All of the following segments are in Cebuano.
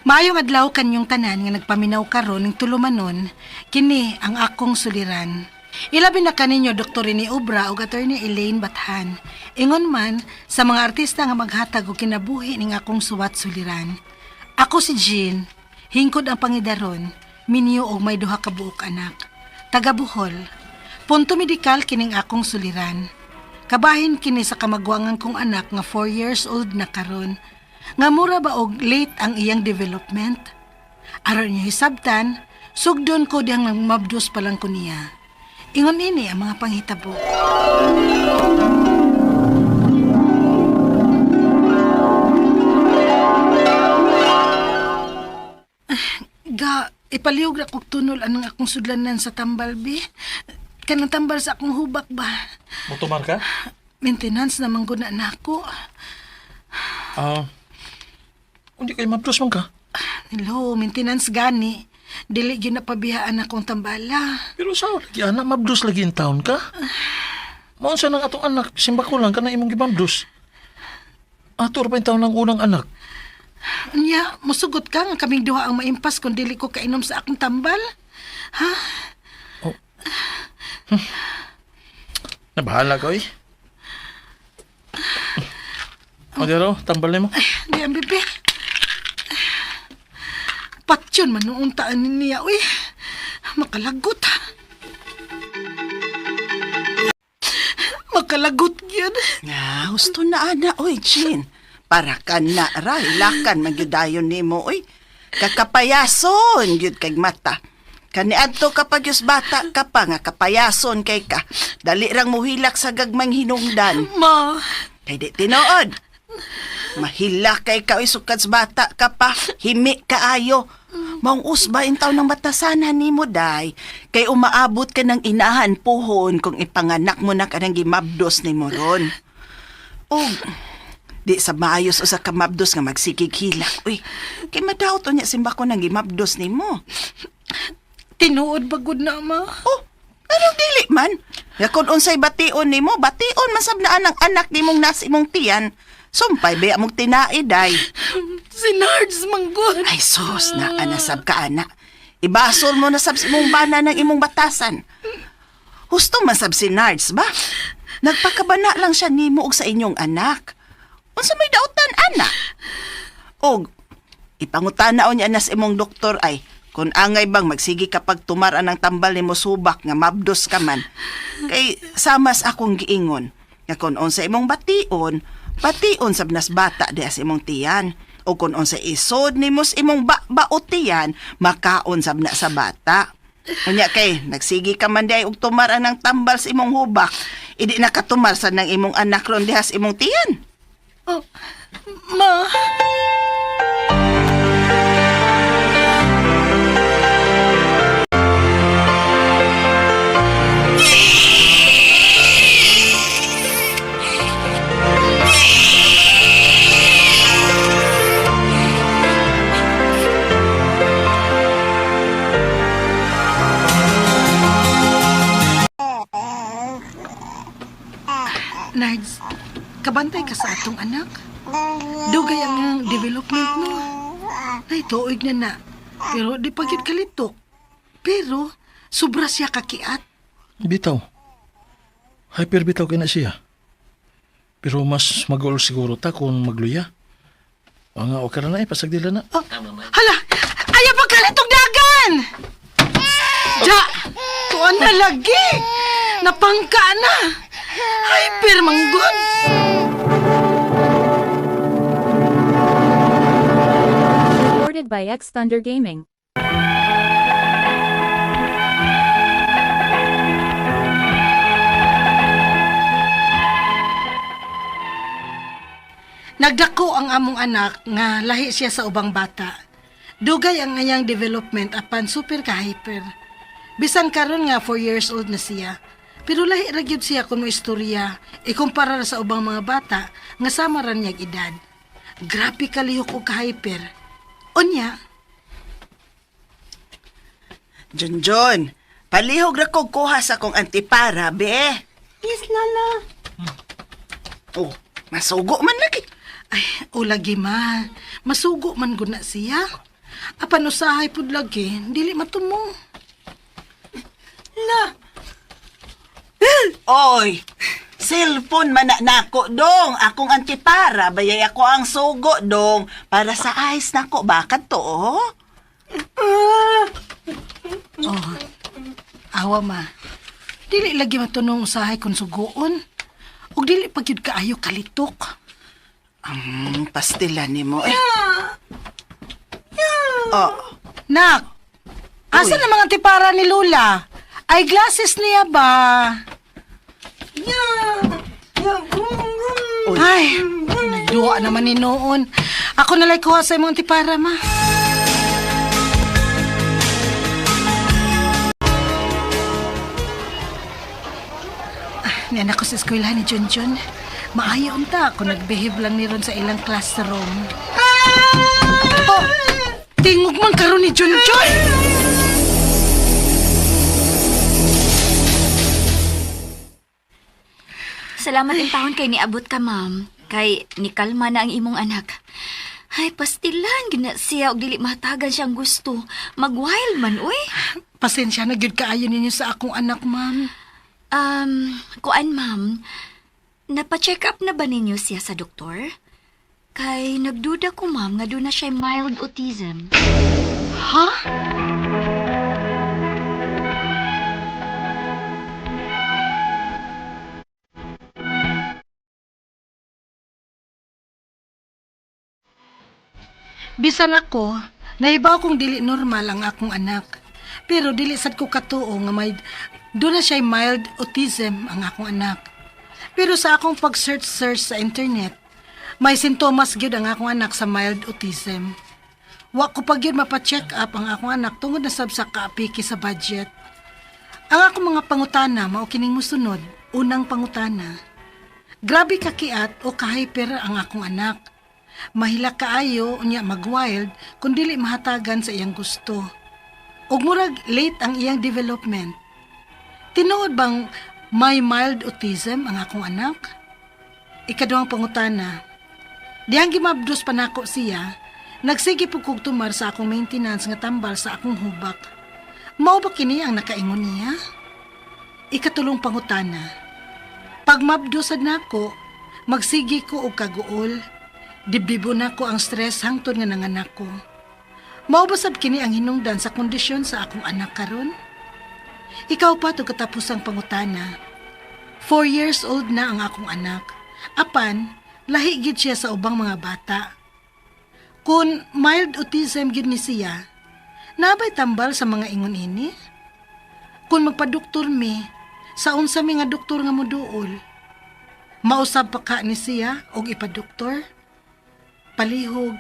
Maayong adlaw kanyong tanan nga nagpaminaw karon ning tulumanon, kini ang akong suliran. Ilabi na kaninyo Dr. Rene Obra ug Attorney Elaine Bathan. Ingon man sa mga artista nga maghatag og kinabuhi ning akong suwat suliran. Ako si Jean, hingkod ang pangidaron, minyo og may duha ka buok anak. Taga Bohol. Punto medikal kining akong suliran. Kabahin kini sa kamagwangan kong anak nga 4 years old na karon. Nga mura ba og late ang iyang development? Aron niyo hisabtan, sugdon ko diyang nagmabdos pa lang ko niya. Ingon ini ang mga panghitabo. Ga, ipalihog na kog tunol anong akong sudlanan sa tambal, bi. Kanang tambal sa akong hubak ba? Mutumar ka? Maintenance naman gud na nako. Ah, hindi kayo mabdos man ka. Hello, maintenance gani. Dili gyud na pabiyaan akong tambala. Pero sa lagi anak, mabdos lagi in town ka. Maon sa nang atong anak, simba ko lang ka na imong gibabdos. Ato ra pa in taon ang unang anak. Unya, musugot ka nga kaming duha ang maimpas kung dili ko kainom sa akong tambal? Ha? Nabahala ka, oy. O, dero, tambal nimo. Di ang bebe. Patyon man noong taan niya, uy. Makalagot. Makalagot yun. Ah, husto na ana, oy, Jean. Para ka na, ra, hilakan, magyudayon nimo, oy. Kakapayason, gyud kag mata. Kaniadto kapag yus bata ka pa nga kapayason kay ka. Dali rang muhilak sa gagmang hinungdan. Ma, Kay di tinuod. Mahilak kay ka, oy, sukad sa bata ka pa. Himi kaayo. Maong usba in taon ng batasanan nimo, day. Kay umaabot ka ng inahan puhon kung ipanganak mo na ka ng gimabdos nimo ron. Og, di sa maayos usa ka mabdos nga magsigig hilak. Uy, kay madaot unya simba ko ng gimabdos nimo. tinuod ba gud na, ma? Oh, anong dili man? Nga kung unsay bation nimo, bation man sab na ang anak nimong nasa imong tiyan. Sumpay ba mong tinai day. Si Nards manggod. Ay sus, na anasab ka ana. Ibasol mo na sab sa imong bana ng imong batasan. Husto man sab si Nards ba? Nagpakabana lang siya nimo og sa inyong anak. Unsa may dautan ana? Og ipangutana niya na sa imong doktor ay kung angay bang magsigi kapag tumaran ang tambal nimo subak nga mabdos ka man. Kay samas akong giingon nga kung unsa imong bation, bation sab nas bata diha sa imong tiyan. O kung unsa isod nimo sa imong baot tiyan, makaon sab na sa bata. Unya kay nagsigi ka man diay og tumaran ang tambal sa imong hubak, idi nakatumar sa nang imong anak ron diha sa imong tiyan. Oh, ma. Nards, kabantay ka sa atong anak. Dugay ang development no. Ay, tuig na na. Pero di pa gyud kalitok. Pero, sobra siya kakiat. Bitaw. Hyper bitaw kay na siya. Pero mas magol siguro ta kung magluya. O nga, okay ra na eh, pasagdila na. Oh, hala! Ayaw pa kalitog dagan! Ja! Tuan na lagi! Napangka na! Hyper manggod! Recorded by X Thunder Gaming. Nagdako ang among anak nga lahi siya sa ubang bata. Dugay ang ayang development apan super ka hyper. Bisan karon nga 4 years old na siya. Pero lahi ra gyud siya kung istorya ikumpara ra sa ubang mga bata nga sama ra niyag edad. Grabe kalihok og ka-hyper. Unya, Junjun, palihog ra kog kuha sa akong antipara, be. Yes, Lola. Oh, masugo man lagi. Ay, o lagi ma. Masugo man gud na siya. Apan usahay pud lagi, dili matumong. La. Oy, cellphone man na nako dong. Akong antipara, bayay ako ang sugo dong. Para sa eyes nako, bakit to oh? Oh. Awa ma. Dili lagi matunong usahay kung sugoon. Ug dili pa gyud kaayo kalitok. Pastila nimo eh. Oh, Nak, asa na mga tipara ni Lula? Ay glasses niya ba? Ay, nagduwa naman ni noon. Ako nalay kuha sa imong tipara, ma. Ah, niyan ako sa eskwelahan ni Junjun. Maayo unta ako nagbehave lang ni ron sa ilang classroom. Oh, tingog man karon ni Junjun! Salamat in taon kay niabot ka, ma'am. Kay nikalma na ang imong anak. Ay, pastilan, gina siya og dili matagan siyang gusto. Mag-wild man, uy. Pasensya na gyud kaayo ninyo sa akong anak, ma'am. Kuan, ma'am. Napa-check up na ba ninyo siya sa doktor? Kay nagduda ko, ma'am, nga doon na siya mild autism. Ha? Bisan ako, nahibaw kong dili normal ang akong anak. Pero dili sad ko katuo nga may doon na siya mild autism ang akong anak. Pero sa akong pag-search-search sa internet, may sintomas gyud ang akong anak sa mild autism. Wa ko pa gyud mapa-check up ang akong anak tungod na sab sa kaapiki sa budget. Ang akong mga pangutana mao kining mosunod. Unang pangutana. Grabe ka kiat o ka-hyper ang akong anak. Mahila kaayo unya mag-wild kung dili mahatagan sa iyang gusto. Ug murag late ang iyang development. Tinuod bang may mild autism ang akong anak? Ikaduhang pangutana. Dihang gimabdos pa nako siya, nagsige po kog tumar sa akong maintenance nga tambal sa akong hubak. Mao ba kini ang nakaingon niya? Ikatulong pangutana. Pag mabdosad nako, magsige ko og kaguol. Dibdibo nako ang stress hangtod nga nanganak ko. Mao ba sab kini ang hinungdan sa kondisyon sa akong anak karon? Ikaw pa to katapusang pangutana. 4 years old na ang akong anak. Apan, lahi gid siya sa ubang mga bata. Kung mild autism gid ni siya, nabay tambal sa mga ingon ini? Kung magpadoktor mi, sa unsa mi nga doktor nga moduol? Mausab pa ka ni siya og ipadoktor? Palihog,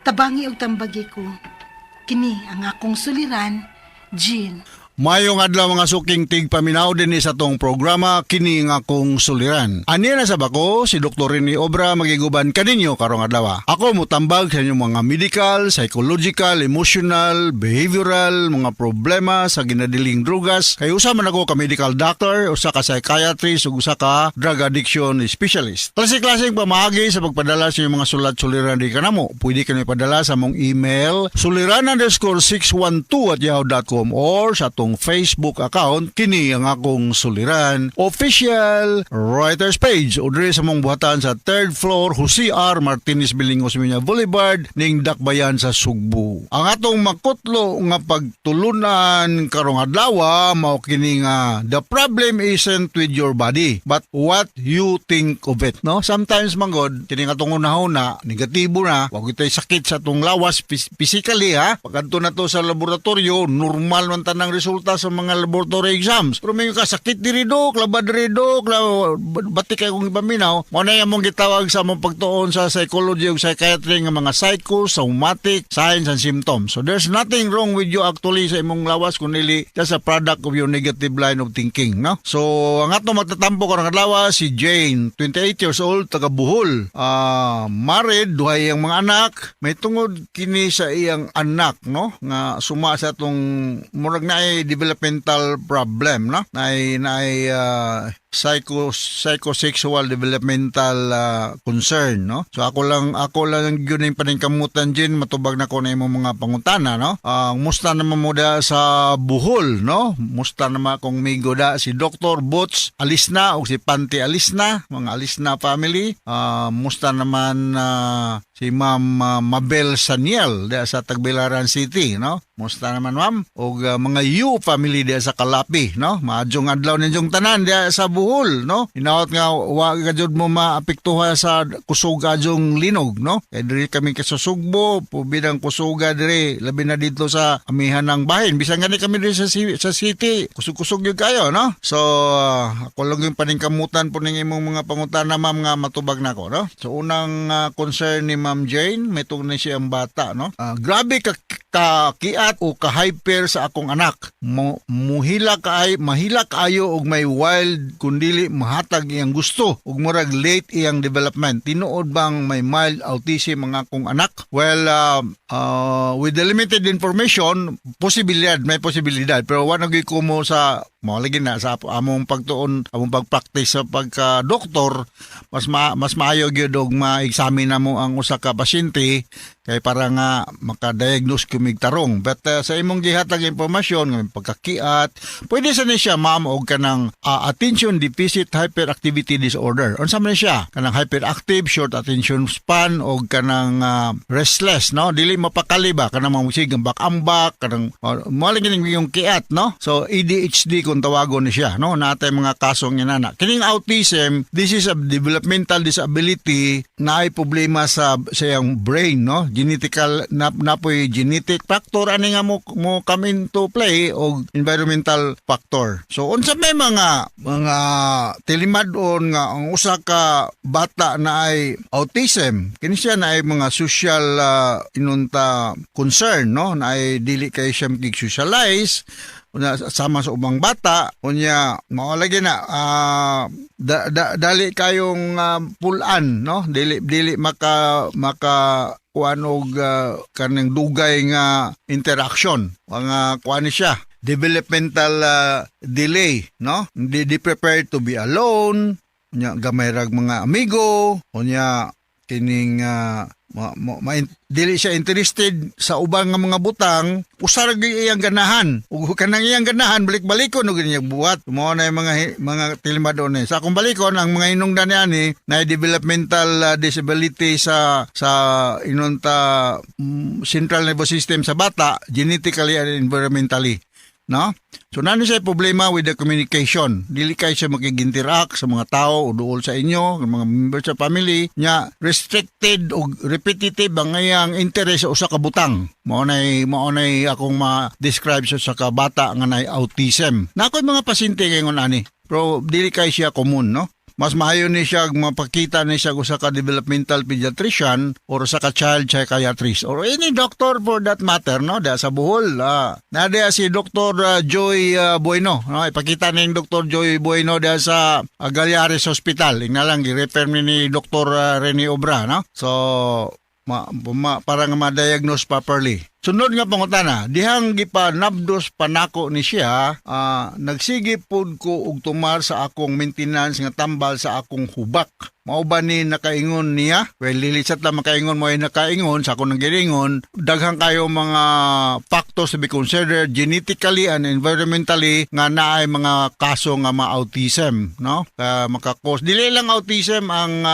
tabangi og tambagi ko. Kini ang akong suliran, Jean. Mayong adlaw mga suking tigpaminaw din sa tong programa kini nga akong suliran. Ani na sa bako si Dr. Rene Obra magiguban kaninyo karong adlaw. Ako mutambag sa inyong mga medical, psychological, emotional, behavioral, mga problema sa ginadiling drugas. Kay usa man ako ka medical doctor, usa ka psychiatrist ug usa ka drug addiction specialist. Klase-klaseng pamaagi sa pagpadala sa inyong mga sulat suliran di kanamo. Pwede kami padala sa among email suliran_612@yahoo.com or sa atong Facebook account kini ang akong suliran official writers page o diri sa mong buhatan sa third floor Jose R. Martinez Building, Osmeña Boulevard ning Dakbayan sa Sugbo. Ang atong makutlo nga pagtulunan karong adlaw mao kini nga the problem isn't with your body but what you think of it, no? Sometimes manggod kini nga atong unahuna negatibo na, wa gyud sakit sa atong lawas physically ha. Pagkadto na to sa laboratorio, normal man tanang resulta sa mga laboratory exams, pero may kasakit diri dok, labad diri dok, bati kay kung ipaminaw. Mao na among gitawag sa among pagtuon sa psychology ug psychiatry nga mga psychosomatic signs and symptoms. So there's nothing wrong with you actually sa imong lawas kun dili just a product of your negative line of thinking, no? So ang ato magtatampo karong adlaw si Jane, 28 years old, taga Bohol. Married, duhay ang mga anak. May tungod kini sa iyang anak, no? Nga suma sa atong murag na ay developmental problem, no? Naay psychosexual developmental concern, no? So ako lang gyud ning paningkamutan, Jane, matubag na ko na imong mga pangutana, no? Musta naman mo da sa Bohol, no? Musta naman akong migo da si Dr. Boots Alisna o si Panty Alisna, mga Alisna family. Musta naman si Ma'am Mabel Saniel da sa Tagbilaran City, no? Musta naman, ma'am? Og mga Yu family da sa Kalapi, no? Maadjong adlaw ninyong tanan da sa Bohol, no? Hinaot nga wa ka jud mo maapektuha sa kusog adjong linog, no? Kay diri kami kasusugbo, pubidang kusuga diri, labi na dito sa amihan ng bahin. Bisan gani kami diri sa city, kusog-kusog gyud kayo, no? So, ako lang yung paningkamutan po ning imong mga pangutana, ma'am, nga matubag nako, no? So, unang concern ni Ma'am Jane, may ni siya ang bata, no? Grabe ka kakiat o ka-hyper sa akong anak. Mo, muhila ka ay mahila kaayo og may wild kung dili mahatag iyang gusto ug murag late iyang development. Tinuod bang may mild autism ang akong anak? Well, with the limited information, posibilidad, may posibilidad. Pero wala gyud ko mo sa mao lagi na sa among pagtuon, among pagpractice sa pagka doktor, mas maayo gyud og ma-examine na mo ang usa ka pasyente kay para nga maka-diagnose kumig tarong. But sa imong gihatag impormasyon nga may pagkakiat, pwede sa ni siya, ma'am, og kanang attention deficit hyperactivity disorder. Unsa man ni siya? Kanang hyperactive, short attention span og kanang restless, no? Dili mapakali ba kanang mga musig ambak-ambak, kanang mo lagi ning yung kiat, no? So ADHD kung tawagon ni siya, no? Natay mga kasong inana. Kining autism, this is a developmental disability na ay problema sa iyang brain, no? Genetical na napoy genetic factor ani nga mo come into play og environmental factor. So unsa may mga tilimad-on nga ang usa ka bata na ay autism, kini siya na ay mga social inunta concern, no? Na ay dili kay siya makig-socialize unya sama sa ubang bata, unya mao lagi na dali kayong pulan, no? Dili dili maka maka kuan og kaning dugay nga interaction, mga kuan ni siya, developmental delay, no? Hindi di prepared to be alone, unya gamay rag mga amigo, unya kining dili siya interested sa ubang nga mga butang, usa ra gyud iyang ganahan ug kanang iyang ganahan balik-balikon og niya buhat. Mao na yung mga tilimad-on ni. Sa akong balikon ang mga hinungdan niani na developmental disability sa inunta central nervous system sa bata, genetically and environmentally, no? So nano siya problema with the communication. Dili kay siya makig-interact sa mga tao o duol sa inyo, mga members sa family nya. Restricted o repetitive ang iyang interest sa usa ka butang. Mao nay akong ma-describe sa usa ka bata nga nay autism. Na ako'y mga pasyente ngayon ani. Pero dili kay siya common, no? Mas maayo ni siya mapakita ni siya usa ka developmental pediatrician or usa ka child psychiatrist or any doctor for that matter, no? Da sa Bohol na diya si Dr. Joy Bueno, no? Ipakita ni Dr. Joy Bueno da sa Gallares Hospital. Ingna lang gi-refer ni Dr. Rene Obra, no? So para nga ma-diagnose properly. Sunod nga pangutana, dihang gipanabdos panako ni siya, nagsige pud ko og tumar sa akong maintenance nga tambal sa akong hubak. Mao ba ni nakaingon niya? Well, dili sa ta makaingon mo ay nakaingon sa akong giingon, daghan kayo mga factors to be considered genetically and environmentally nga naay mga kaso nga ma-autism, no? Maka-cause dili lang autism ang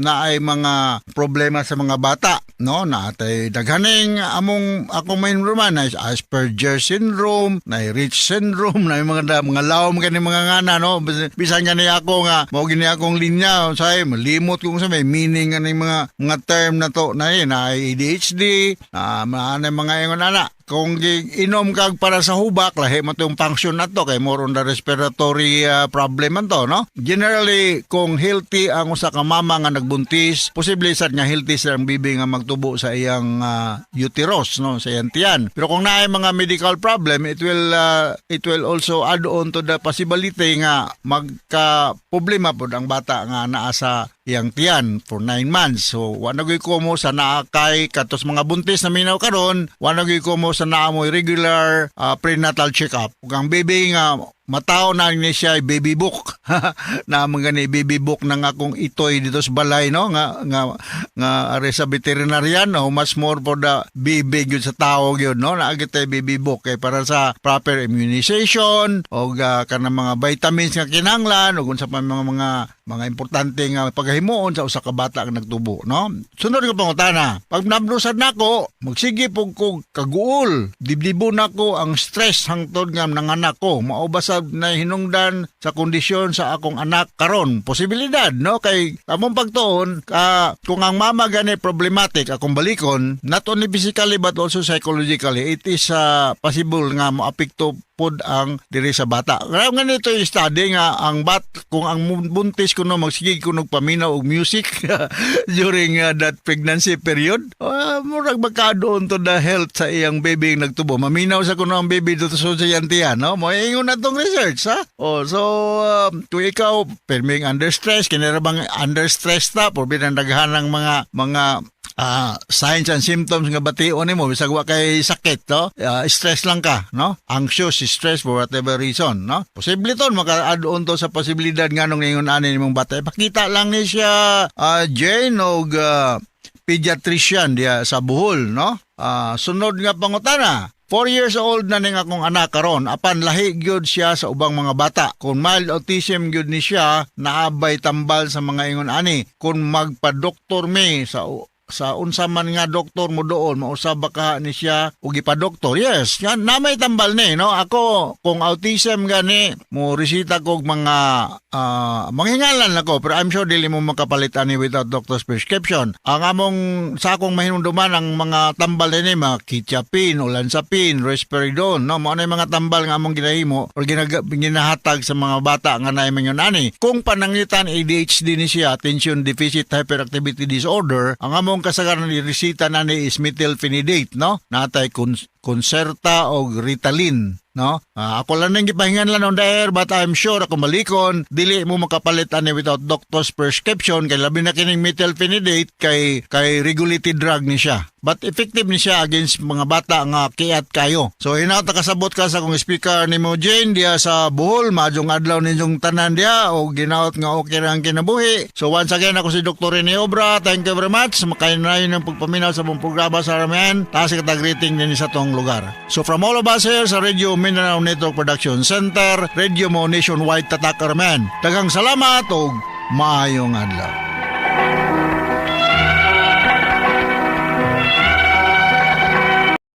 naay mga problema sa mga bata, no? Naatay daghaning among akong main na Asperger syndrome, na Rett syndrome, na mga lawom kani mga ngana, no? Bisan gani ako nga mao gini akong linya, say malimot kung sa may meaning ani mga term na to na na ADHD, na mga mga ingon ana. Kung inom kag para sa hubak, lahi mo tong function na to kay more on the respiratory problem man to, no? Generally, kung healthy ang usa ka mama nga nagbuntis, posible sad nga healthy sa ang bibi nga magtubo sa iyang uterus, no, sa iyang tiyan. Pero kung naay mga medical problem, it will also add on to the possibility nga magka problema pod ang bata nga naa sa iyang tiyan for 9 months. So wa na gyud ko mo sa naa kay katos mga buntis na minaw karon, wa na gyud ko mo sa naa mo regular prenatal check-up. Ug ang baby nga matao na ni siya ay baby book na mga gani baby book ng akong itoy dito sa balay, no, nga nga nga are sa veterinarian, no, much more for the baby gyud sa tao gyud, no, naa gyud tay baby book kay para sa proper immunization o kanang mga vitamins nga kinahanglan ug unsa pa mga importante nga paghimuon sa usa ka bata nga nagtubo, no. Sunod nga pangutana: pag nablusad nako, magsige pug ko kaguol, dibdibo nako ang stress hangtod nga nanganak ko. Mao ba sad na hinungdan sa kondisyon sa akong anak karon? Posibilidad, no, kay among pagtuon ka kung ang mama gani problematic, akong balikon, not only physically but also psychologically, it is possible nga moapekto pod ang diri sa bata. Ngayon nga nito yung study nga ang bat kung ang buntis kuno magsige kuno paminaw og music during that pregnancy period, murag magkadoon to the health sa iyang baby nga nagtubo. Maminaw sa kuno ang baby dito sa iyang tiyan, no? Mo ingon na tong research, ha? Oh, so kung ikaw perming under stress, kini ra bang under stress ta por binang daghan ng mga signs and symptoms nga bation nimo bisag wa kay sakit, no, stress lang ka, no, anxious, stress for whatever reason, no, posible ton maka-add on to sa posibilidad nganong ningon ani nimong bata. Ipakita lang ni siya, Jane, og pediatrician diya sa Bohol, no. Sunod nga pangutana: 4 years old na ning akong anak karon, apan lahi gyud siya sa ubang mga bata. Kung mild autism gyud ni siya, naabay tambal sa mga ingon ani? Kung magpa-doktor mi sa unsa man nga doktor mo doon, mausab ba ka ni siya og ipa-doktor? Yes, yan na may tambal ni, no. Ako, kung autism gani, mo resita kog mga manghingalan ako, pero I'm sure dili mo makapalit ani without doctor's prescription. Ang among sa akong mahinumduman, ang mga tambal ni mga quetiapine, olanzapine, risperidone, no, mao na yung mga tambal nga among ginahimo or ginahatag sa mga bata nga naay mga ani. Kung pananglitan ADHD ni siya, attention deficit hyperactivity disorder, ang among kasagaran ni resita na ni is methylphenidate, no, natay Concerta o Ritalin, no. Ako lang nang gipahingan lang on the air, but I'm sure ako malikon dili mo makapalit ani without doctor's prescription kay labi na kining methylphenidate kay regulated drug ni siya, but effective ni siya against mga bata nga kiat kayo. So hinaot kasabot ka sa akong speaker nimo, Jane, diya sa Bohol. Maayong adlaw ninyong tanan diya o ginaot nga okay ra ang kinabuhi. So once again, ako si Dr. Rene Obra. Thank you very much. Makayanayon ng pagpaminaw sa mong programa sa RMN. Taas kita greeting din sa tong lugar. So from all of us here sa Radio Mindanao Network Production Center, Radio Mo Nationwide, Tatak RMN. Daghang salamat ug maayong adlaw.